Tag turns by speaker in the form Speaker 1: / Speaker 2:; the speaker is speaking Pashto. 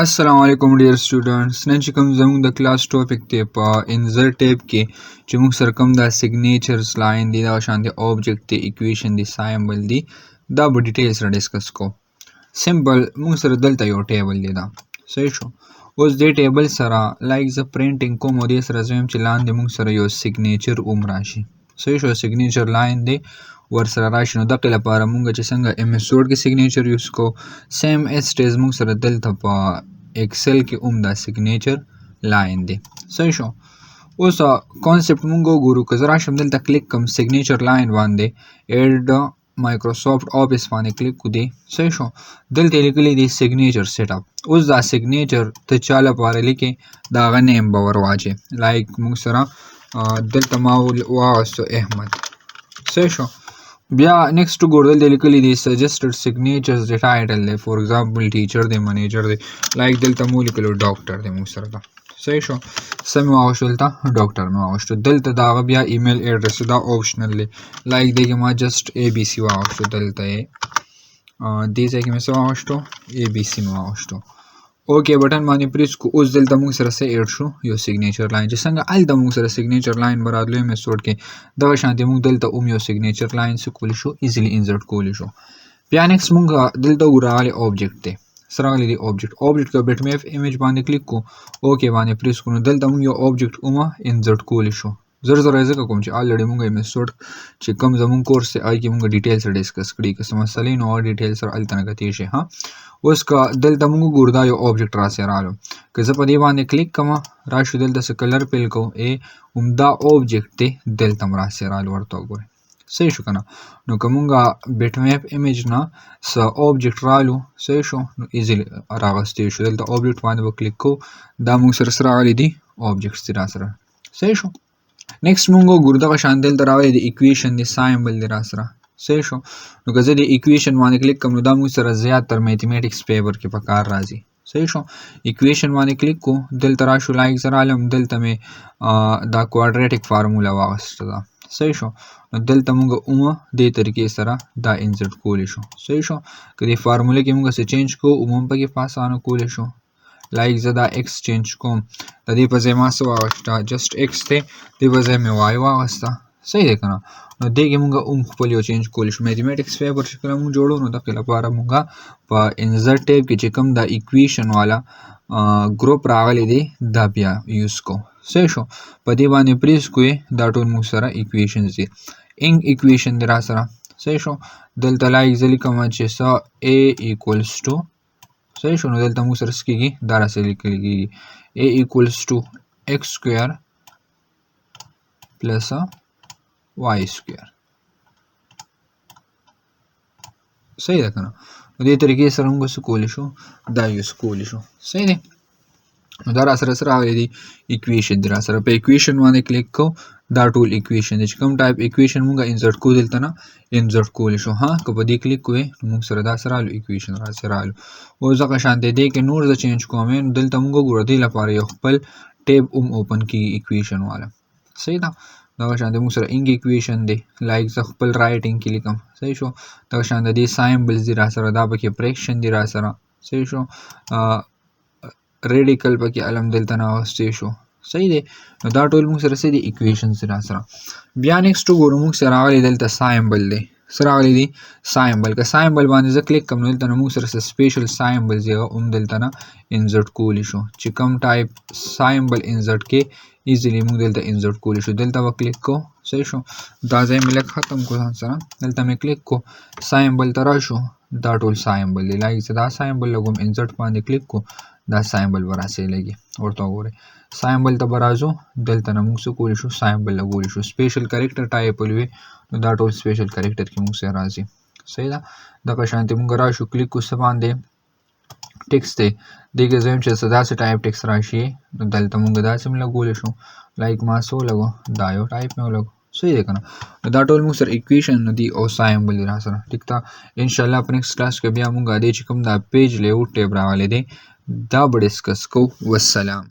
Speaker 1: السلام علیکم ډیر سټوډنټس. نن چې کوم زموږ د کلاس ټاپک دی په انزرټ ټیب کې چې موږ سره کوم دا سیګنیچرز لاین دی، دا شان دی آبجیکټ دی، ایکویشن دی، سایمبل دی، دا به ډیټیل سره ډسکس کو. سمپل موږ سره دلته یو ټیبل دی، دا صحیح شو. اوس دې ټیبل سره لایک زه پرنټینګ کوم او دې سره زه وایم چې لاندې موږ سره یو سیګنیچر هم راشي، صحیح شو، سیګنیچر لاین دی ورسره راشي. نو دقې لپاره مونږ چې څنګه ایم ایس ورډ کې سیګنیچر یوز کو، سیم ایز ټیز مونږ سره دلته په ایکسل کې هم دا سیګنیچر لاین دی، صحیح شو. اوس کانسپټ مونږ وګورو. که زه راشم دلته کلیک کوم سیګنیچر لاین باندې، ایډ مایکروسافټ آفیس باندې کلیک کو دی، صحیح شو. دلته یې لیکلي دي سیګنیچر سیټ اپ. اوس دا سیګنیچر ته چا لپاره لیکې، د هغه نیم به ور واچې. لایک مونږ سره دلته ما واغوستو احمد، صحیح شو. بیا نیکسټ وګورو، دلته لیکلي دي سجسټډ سیګنیچرز د ټایټل دی، فار ایگزامپل ټیچر دی، منیجر دی. لایک دلته مو لیکلو ډاکټر دی مونږ سره دا، صحیح شو. څه مې واغوستو دلته؟ ډاکټر مې واغوستو. دلته د هغه بیا ایمیل ایډرس دا آپشنل دی. لایک دې کې ما جسټ ای بي سي واغوستو، دلته یې دې ځای کې مې څه واغوستو؟ ای بي سي مې واغوستو. اوکې بټن باندې پریس کو. اوس دلته موږ سره څه ایډ شو؟ یو سیګنیچر لاین. چې څنګه هلته موږ سره سیګنیچر لاین به راتلو ایم ایس ورډ کې، دغه شانتې موږ دلته هم یو سیګنیچر لاین څه کولی شو؟ ایزیلی انزرټ کولی شو. بیا نیکسټ موږ دلته وګورو راغلی آبجیکټ دی، څه راغلی دی؟ آبجیکټ. آبجیکټ کې بیټ میپ ایمیج باندې کلیک کو، اوکې باندې پریس کو. نو دلته موږ یو آبجیکټ هم انزرټ کولی شو. زر زر یې ځکه کوم چې الریډي موږ ایم ایس ورډ چې کوم زموږ کورس دی هغې کې موږ ډیټیل سره ډسکس کړي، که څه مسئلې نو هغه ډیټیل سره هلته نه کتلی شي. ها اوس که دلته موږ وګورو دا یو آبجیکټ راسې رالو، که زه په دې باندې کلیک کوم راشو دلته څه کلر پیل کوو، ای همدا آبجیکټ دی دلته هم راسې رالو، ورته وګورئ، صحیح شو که نه؟ نو که موږ بیټ میپ ایمیج نه څه آبجیکټ رالو، صحیح شو، نو ایزیلی راغستی شو. دلته آبجیکټ باندې به کلیک کوو، دا موږ سره څه راغلي دي؟ آبجیکټس دي راسره، صحیح شو. نیکسټ مونږ وګورو دغه شان دلته راغلی د ایکویشن دی، سایمبل دی راسره، صحیح شو. نو که زه د ایکویشن باندې کلیک کوم نو دا موږ سره زیات تر میتھمیټکس پیپر کې په کار راځي، صحیح شو. ایکویشن باندې کلیک کو، دلته راشو لایک زه رالم، دلته مې دا کوادریټک فارموله واغسته ده، صحیح شو. نو دلته موږ اومه دې طریقې سره دا انزرټ کولی شو، صحیح شو. که دې فارموله کې موږ څه چینج کوو اومه هم پکې په اسانه کولی شو. لایک زه دا ایکس چینج کوم، د دې په ځای ما څه واغسته؟ جسټ ایکس دی، دې په ځای مې وای واغسته، صحیح دی که نه؟ نو دې کې موږ هم خپل یو چینج کولی شو. میتھمیټکس پیپر چې کله موږ جوړو نو دغې لپاره موږ په انزرټ ټیب کې چې کوم دا ایکویشن والا ګروپ راغلی دی دا بیا یوز کوو، صحیح شو. په دې باندې پریس کوې، دا ټول موږ سره ایکویشنز دي. انګ ایکویشن دی را سره، صحیح شو. دلته لایک زه لیکم چې څه ای ایکولز ټو، صحیح شو. نو دلته موږ سره څه کېږي؟ دا راسره لیکل کېږي ای ایکولز ټو ایکس سکویر پلس وای سکویر، صحیح ده که نه؟ نو دې طریقې سره موږ څه کولی شو؟ دا یوز کولی شو، صحیح دی. نو دا راسره څه راغلی دی؟ ایکویشن دی راسره. په ایکویشن باندې کلیک کوو، دا ټول ایکویشن دی چې کوم ټایپ ایکویشن موږ انزرټ کوو دلته نه انزرټ کولی شو. ها که په دې کلیک کوې نو موږ سره دا څه رالو؟ ایکویشن راسره رالو. اوس دغه شان دی، دې کې نور زه چینج کوم، نو دلته موږ وګورو دې لپاره یو خپل ټیب هم اوپن کېږي ایکویشن والا، صحیح ده. دغه شان دی موږ سره انګ ایکویشن دی، لایک زه خپل رایټینګ کې لیکم، صحیح شو. دغه شان د دې سایمبلز دي راسره، دا پکې فریکشن دي راسره، صحیح شو. ریډیکل پکې علم دلته نه اخیستی شو، صحیح دی. نو دا ټول موږ سره څه دي؟ ایکویشنز دي راسره. بیا نیکسټ وګورو موږ سره راغلی دلته سایمبل دی، څه راغلی دی؟ سایمبل. که سایمبل باندې زه کلیک کوم نو دلته نو موږ سره څه سپیشل سایمبلز دی، هغه هم دلته نه انزرټ کولی شو. چې کوم ټایپ سایمبل انزرټ کې ایزیلی موږ دلته انزرټ کولی شو. دلته به کلیک کوو، صحیح شو. دا ځای مې لږ ختم کړو ځان سره، دلته مې کلیک کو، سایمبل ته راشو، دا ټول سایمبل دی. لایک زه دا سایمبل لګوم، انزرټ باندې کلیک کو، دا سایمبل به راسې لګي، ورته وګورئ. سایمبل ته به راځو، دلته نه موږ څه کولی شو؟ سایمبل لګولی شو. سپیشل کریکټر ټایپ ولوي، نو دا ټول سپیشل کریکټر کې موږ سره راځي، صحیح ده. دغه شانتې موږ راشو کلیک کو، څه باندې ټیکس دی، دې کې زه وایم چې څه داسې ټایپ ټیکس راشي، نو دلته موږ داسې هم لګولی شو. لایک ما څه ولګو؟ دا یو ټایپ مې ولګو، صحیح دی که نه؟ نو دا ټول موږ سره ایکویشن دی او سایمبل دی راسره، ټیک ده. انشاءالله په نیکسټ کلاس کې بیا موږ دې چې کوم دا پیج لیاوټ ټیب راغلی دی دا به ډسکس کوو. والسلام.